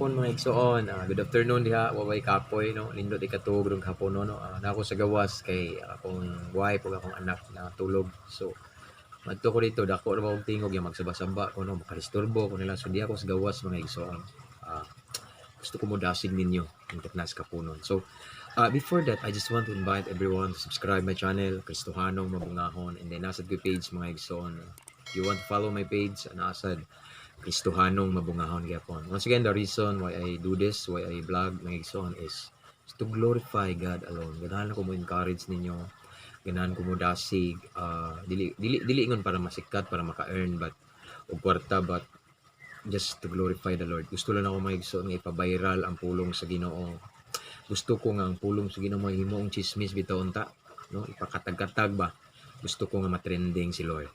Hapon, mga igsoon. Good afternoon diha, wa bay kapoy, no. Nindot ikatuog rong hapon, no. Naa ko sa gawas kay akong wife ug akong anak natulog. So madto ko dito, dako ra ba og tingog yang magsaba-saba ko, no, makadisturbo ko nila. So diha ko sa gawas, mga igsoon. Gusto ko modasig ninyo ang nas kapunon. So before that, I just want to invite everyone to subscribe my channel, Kristohanong Mabungahon, and then naa sad ko page, mga igsoon. If you want to follow my page, naa sad Kristohanong Mabungahon gyapon. Once again, the reason why I do this, why I vlog, mga igsoon, is to glorify God alone. Ganahan ko mo encourage ninyo, ganahan ko mo dasig, dili dili dili ingon para masikat, para maka-earn but og kwarta, but just to glorify the Lord. Gusto lang ako, mga igsoon, nga ipa-viral ang pulong sa Ginoo. Gusto ko nga ang pulong sa Ginoo mahimong chismis bitaw unta, no? Ipakatag-katag ba. Gusto ko nga matrending si Lord,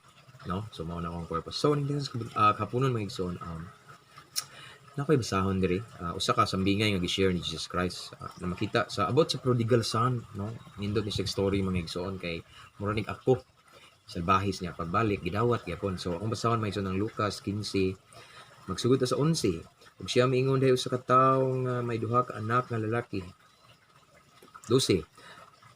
no? So mao na akong purpose. So ning kapunon, mga igsoon, naa ko'y basahon diri, usa ka sambingay nga gi-share ni Jesus Christ na makita sa about sa prodigal son, no? Nindot ni siya story, mga igsoon, kay mura nig ako salbahis niya pagbalik gidawat gyapon. So akong basahon, mga igsoon, ang Lucas 15, magsugod ta sa 11. Ug siya miingon, "Dahil usa ka tawo nga may duha ka anak nga lalaki." 12.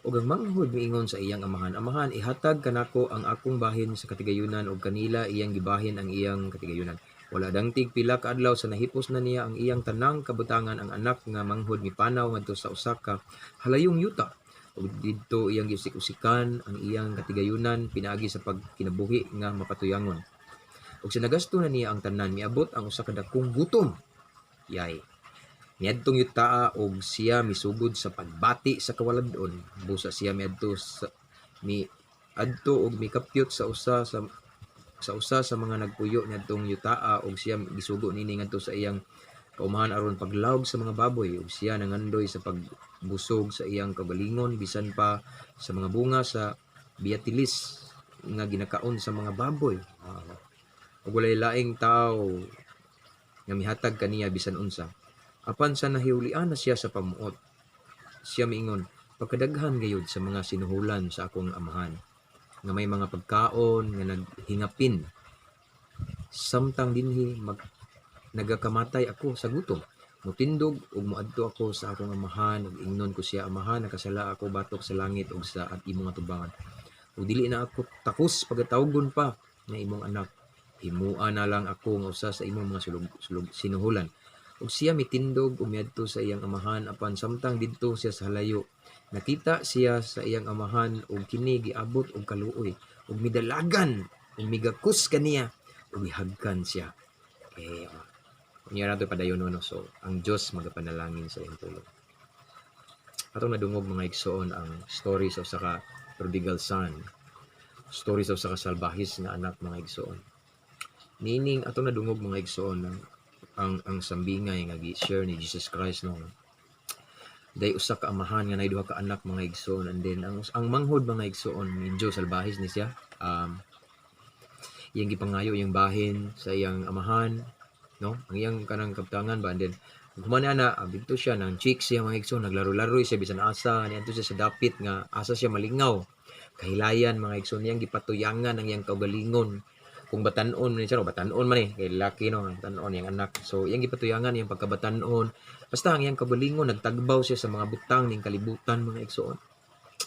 Ug ang manghod miingon sa iyang amahan, "Amahan, ihatag kanako ang akong bahin sa katigayunan," ug kanila iyang gibahin ang iyang katigayunan. Wala dangtig pila ka adlaw sa nahipos na niya ang iyang tanang kabutangan, ang anak nga manghod mipanaw ngadto sa usa ka halayong yuta. Ug didto iyang giusik-usikan ang iyang katigayunan pinaagi sa pagkinabuhi nga mapatuyangon. Ug sa nagasto na niya ang tanan, miabot ang usa ka dakong gutom. Yay. Miadtong yutaa og siya misugod sa pagbati sa kawalad-on. Busa siya mi adto og mikapyot sa usa sa mga nagpuyo niadtong yutaa og siya gisugo niini ngadto sa iyang kaumahan aron paglawg sa mga baboy. Ug siya nangandoy sa pagbusog sa iyang kaugalingon bisan pa sa mga bunga sa biatilis nga ginakaon sa mga baboy. Ug walay laing tawo nga mihatag kaniya bisan unsa. Apan sa nahiulian na siya sa pamuot, siya miingon, "Pagkadaghan gayud sa mga sinuhulan sa akong amahan nga may mga pagkaon nga naghingapin, samtang dinhi nagakamatay ako sa gutom. Mutindog ug moadto ako sa akong amahan ug ingnon ko siya, 'Amahan, nakasala ako batok sa langit ug sa at imong atubangan. Ug dili na ako takos pagatawgon pa nga imong anak. Himua na lang ako nga usa sa imong mga sulog, sulog sinuhulan.'" Ug siya mitindog ug miadto sa iyang amahan. Apan samtang didto siya sa halayo, nakita siya sa iyang amahan ug kini giabot og kaluoy ug midalagan ug migakos kaniya ug gihagkan siya. Okay, unya nato padayon, no? So ang Dios magapanalangin sa iyang pulong. Atong nadungog, mga igsoon, ang story sa usa ka prodigal son, story sa usa ka salbahis nga anak, mga igsoon. Meaning, atong nadungog, mga igsoon, ang sambingay nga gi-share ni Jesus Christ, no, day usa ka amahan nga nay duha ka anak, mga igsoon. And then ang manghod, mga igsoon, medyo salbahis ni siya. Iyang gipangayo iyang bahin sa iyang amahan, no, ang iyang kanang kabtangan ba. And then human ana, didto siya nang chicks siya, mga igsoon, naglaro-laro siya bisan asa. Niadto siya sa dapit nga asa siya malingaw, kahilayan, mga igsoon. Iyang gipatuyangan ang iyang kaugalingon. Kung batan-on man siya, no, batan-on man eh kay laki, no, batan-on iyang anak. So iyang gipatuyangan iyang pagkabatan-on, basta ang iyang kaugalingon nagtagbaw siya sa mga butang ning kalibutan, mga igsoon.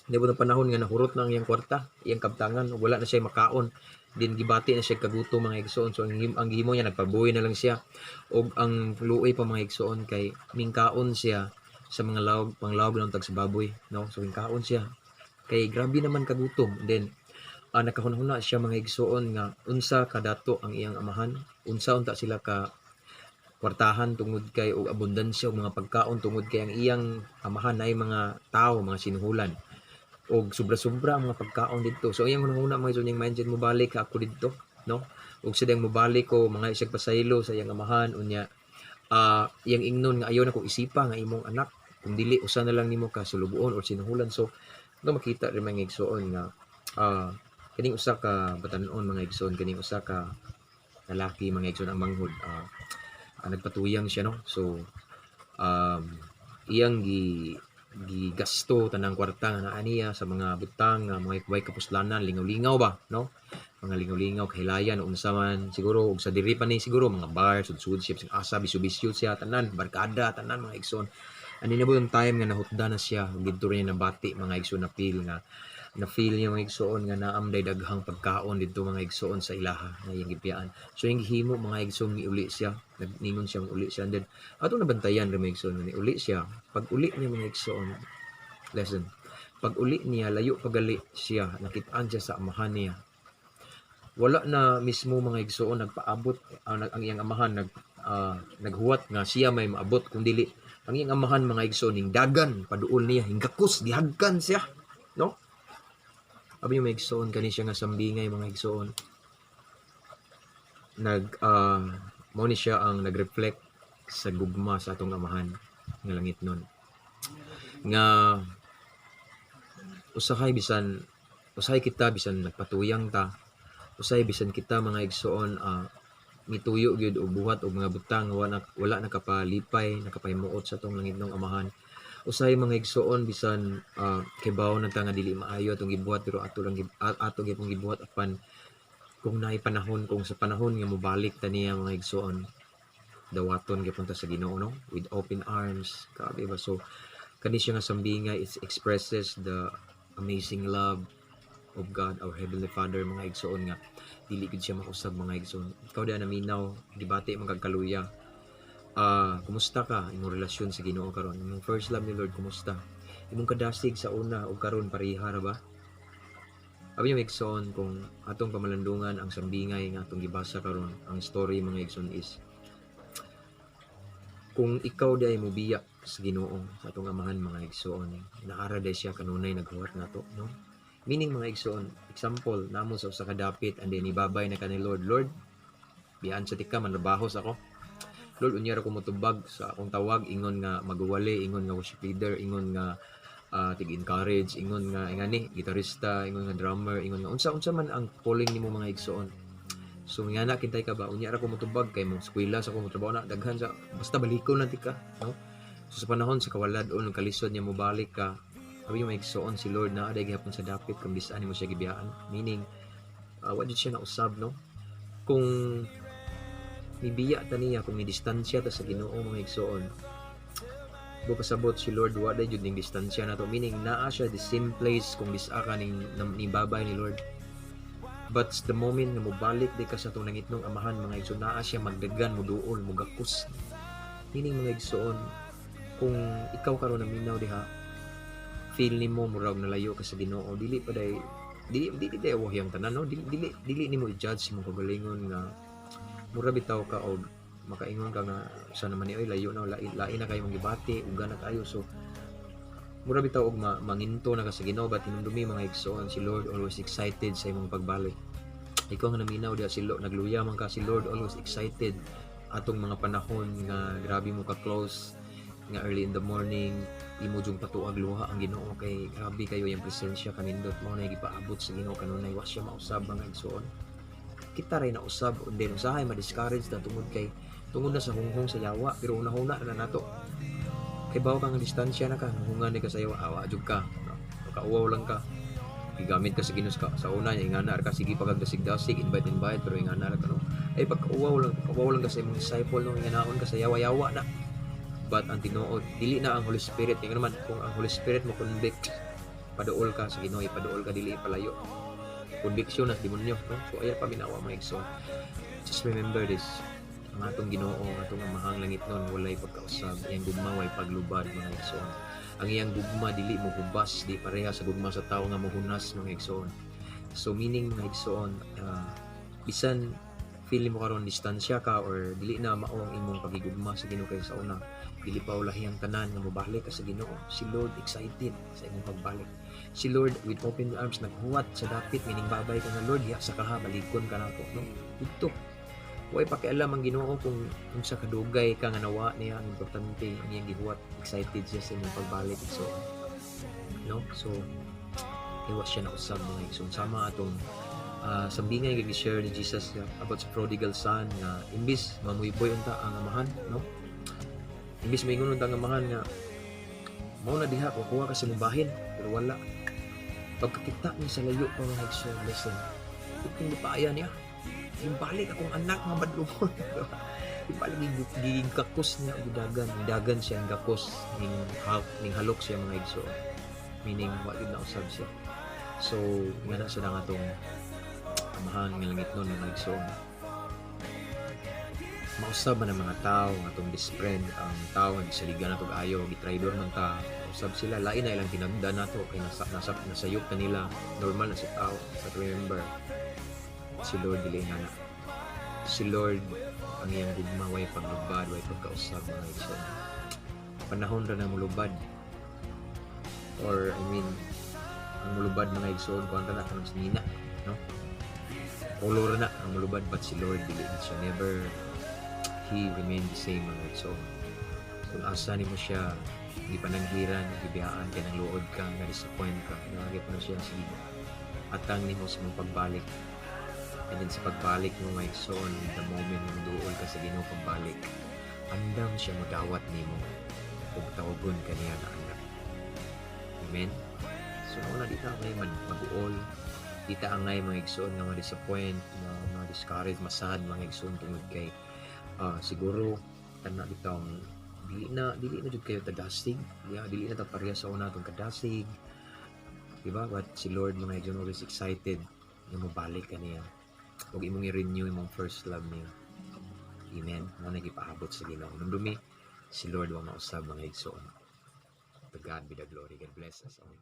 Di ba panahon nga nahurot na ang iyang kwarta, iyang kabtangan, ug wala na siya makaon din, gibati na siya kagutom, mga igsoon. So ang gihimo niya, nagpabuhi na lang siya. Og ang luoy pa, mga igsoon, kay mingkaon siya sa mga lawg, panglawg ng tag sa baboy, no? So mingkaon siya kay grabe naman kagutom. Then nakahuna-huna siya, mga igsoon, nga unsa kadato ang iyang amahan, unsa unta sila ka kwartahan tungod kay og abundansya og mga pagkaon, tungod kay ang iyang amahan ay mga tao, mga sinuhulan og sobra-sobra ang mga pagkaon didto. So iyang hunahuna, mga igsoon, iyang mindset, "Mobalik ka ako didto," no? Ug sa diyang mobalik ko mga isag pasaylo sa iyang amahan, unya iyang ingnon nga, "Ayaw na ko isipa nga imong anak, kung dili usa na lang nimo ka sulugoon or sinuhulan." So no, makita rin, mga igsoon, nga kining usa ka batan-on, mga igsoon, kining usa ka lalaki, mga igsoon, ang manghod, nagpatuyang siya, no? So iyang gi Gigasto tanang kwarta nga naa niya sa mga butang nga mga way kapuslanan, lingaw-lingaw ba, no? Mga lingaw-lingaw, kahilayan, unsa man siguro, ug sa diri pa ni siguro mga bar, sud-sud siya, asa bisyo-bisyo siya tanan, barkada tanan, mga igsoon. Ani na yung time nga nahutda na siya, didto rin niya nabati, mga igsoon, na feel niya, mga igsoon, nga naamday daghang pagkaon didto, mga igsoon, sa ilaha nga iyang gibiyaan. So yung gihimo, mga igsoon, miuli siya, nagningon siya, uli siya, and then ato nabantayan ra, mga igsoon, nga niuli siya. Pag uli niya, mga igsoon, lesson, pag uli niya, layo pagali siya, nakitaan siya sa amahan niya. Wala na mismo, mga igsoon, nagpaabot ang iyang amahan, naghuwat nga siya may maabot, kung dili ang iyang amahan, mga igsoon, ning dagan paduol niya, hingakos, gihagkan siya, no? Abi yung mga igsoon, kani siya nga sambingay, mga igsoon, nag mao ni siya ang nag-reflect sa gugma sa atong Amahan nga langit nun, nga usahay bisan usahay kita, bisan nagpatuyang ta, usahay bisan kita, mga igsoon, mituyo gyud og buhat og mga butang nga wala nakapalipay, nakapahimuot sa atong langitnong Amahan. Usahay, mga igsoon, bisan kibaw na ta nga dili maayo atong gibuhat, pero ato lang ato gyapon gibuhat, apan kung naay panahon, kung sa panahon nga mobalik ta niya, mga igsoon, dawaton gyapon ta sa Ginoo, no, with open arms. Grabe ba? So kani siya nga sambingay, it expresses the amazing love of God our Heavenly Father, mga igsoon, nga dili gid siya mausab, mga igsoon. Ikaw di naminaw, gibati man kag kaluya, kumusta ka imong relasyon sa Ginoo karon? Imong first love ni Lord, kumusta? Imong kadasig sa una ug karon, pareha ra ba? Abi yung igsoon, kung atong pamalandungan ang sambingay nga atong gibasa karon, ang story, mga igsoon, is kung ikaw di ay mobiya sa Ginoo, sa atong Amahan, mga igsoon, naara day siya kanunay naghuwat nato, no? Meaning, mga igsoon, example namo sa usa ka dapit and then ibabay na ka ni Lord, "Lord, biyaan sa tika, manrabaho sa ako. Lord, unya ra ko motubag sa akong tawag," ingon nga magwali, ingon nga worship leader, ingon nga tig-encourage, ingon nga ingani gitarista, ingon nga drummer, ingon nga unsa-unsa man ang calling nimo, mga igsoon. So nga na kintay ka ba, unya ra ko motubag kay mo eskwela sa ko, motrabaho na daghan sa basta balikon na tika, no? So sa panahon sa kawalad-on, kalisod niya, mobalik ka. Abi yung igsoon, si Lord naa day gihapon sa dapit kung bisan nimo siya gibiyaan. Meaning, wa jud siya nausab, no? Kung mibiya ta niya, kung midistansya ta sa Ginoo, mga igsoon, bu pasabot si Lord wa day jud ning distansya nato. Meaning naa siya the same place kung disa ka ning ni babay ni Lord. But the moment nga mobalik di ka sa atong langitnong Amahan, mga igsoon, naa siya magdagan, muduol, mugakos. Meaning, mga igsoon, kung ikaw karon naminaw diha, feel nimo murag nalayo ka sa Ginoo, dili pa day dili dili day yang tanan, no? Dili dili dili nimo i-judge imong kagalingon nga mura bitaw ka og makaingon ka nga sa naman ni, "Oy, layo na, lain, lain na kayo mong gibati, uga na kayo." So mura bitaw og manginto na ka sa Ginoo. But hinumdumi, mga igsoon, si Lord always excited sa imong pagbalik. Ikaw nga naminaw diha, si Lord, nagluya man ka, si Lord always excited. Atong mga panahon nga grabe mo ka close, nga early in the morning imo jung patuag luha ang Ginoo kay grabe kayo yung presensya kanindot, mao na gipaabot sa Ginoo kanunay. Wa siya mausab, mga igsoon, kita ray nausab. And then usahay ma-discourage na tungod kay tungod na sa hunghong sa yawa, pero una-huna na nato kay bawo ka nga distansya na ka, hungan ni ka sa yawa, awa jud ka, no? Makauwaw lang ka, gigamit ka sa Ginoo sa una niya, ingana ka, sige pag dasig-dasig, invite invite, pero ingana ra ka, no? Ay pagkauwaw lang ka sa imong disciple, no, inganaon ka sa yawa-yawa na. But ang tinuod, dili na ang Holy Spirit kay naman kung ang Holy Spirit mo convict, paduol ka sa Ginoo, ipaduol ka, dili palayo. Conviction na demonyo, no? So ayan pa minawa, mga igsoon, just remember this: ang atong Ginoo, ang atong Amahang langit nun, walay pagkausab. Iyang gugma way paglubad, mga igsoon. Ang iyang gugma dili mo hubas, di pareha sa gugma sa tawo nga mohunas, mga igsoon. So meaning, mga igsoon, bisan feel mo karon distansya ka or dili na mao ang imong pagigugma sa Ginoo kaysa sa una, dili pa ulahi ang tanan nga mobalik ka sa Ginoo. Si Lord excited sa imong pagbalik. Si Lord with open arms naghuwat sa dapit, meaning babay ka nga, "Lord, hiya sa kaha, balikon ka nako," no? Dito way pakialam ang Ginoo kung unsa kadugay ka nga nawa niya. Ang importante, ang iyang gihuwat, excited siya sa imong pagbalik, so no? So iwas siya na usab, mga igsoon. Sama atong sambingay nga gi-share ni Jesus about sa prodigal son, nga imbis mamuyboy unta ang amahan, no, imbis maingon unta ang amahan nga Mao na diha kukuha ka sa imong bahin, pero wala. Pagkakita niya sa layo pa, mga igsoon, listen, itong gipaaya niya. Yung balik akong anak nga badlungon. Yung balik gigakos niya og dagan, dagan siya ang gakos ning halok siya, mga igsoon. Meaning wa gyud na usab siya. So, nga na siya na nga tong Amahan nga langitnon, mga igsoon. Mausab man ang mga tao nga atong best friend, ang tao nga gisaligan nato ayo, gitraidor man ta, usab sila, lain na ilang tinagda nato kay nasa nasayop na nila, normal na sa tao. But remember, si Lord dili nga na. Si Lord, ang iyang gugma way paglubad, way pagkausab, mga igsoon. Panahon ra na mulubad. Or I mean, ang mulubad, mga igsoon, kuan ra na kanang sinina, no? Color na ang mulubad, but si Lord dili siya, never. He remained the same, mga igsoon. Kung asa nimo siya gipananghiran, gibiyaan kay nang luod ka, nga disappoint ka, nagagi pa na siya sige atang nimo sa mong pagbalik. And then sa pagbalik mo, mga igsoon, the moment nga duol ka sa Ginoo pagbalik, andam siya modawat nimo ug tawgon ka niya nga anak. Amen. So una di ta kay mag-uol, di ta angay, mga igsoon, nga ma-disappoint, ma-discourage, masad, mga igsoon, tungod kay siguro kana bitawng dili na jud kayo tadasig, yeah, dili na ta pareha sa una atong kadasig, diba? But si Lord, mga igsoon, always excited nga mobalik ka niya ug imong i-renew imong first love niya. Amen. Mo na gipaabot sa Ginoo. Nundumi si Lord wa mausab, mga igsoon. To God be the glory. God bless us all.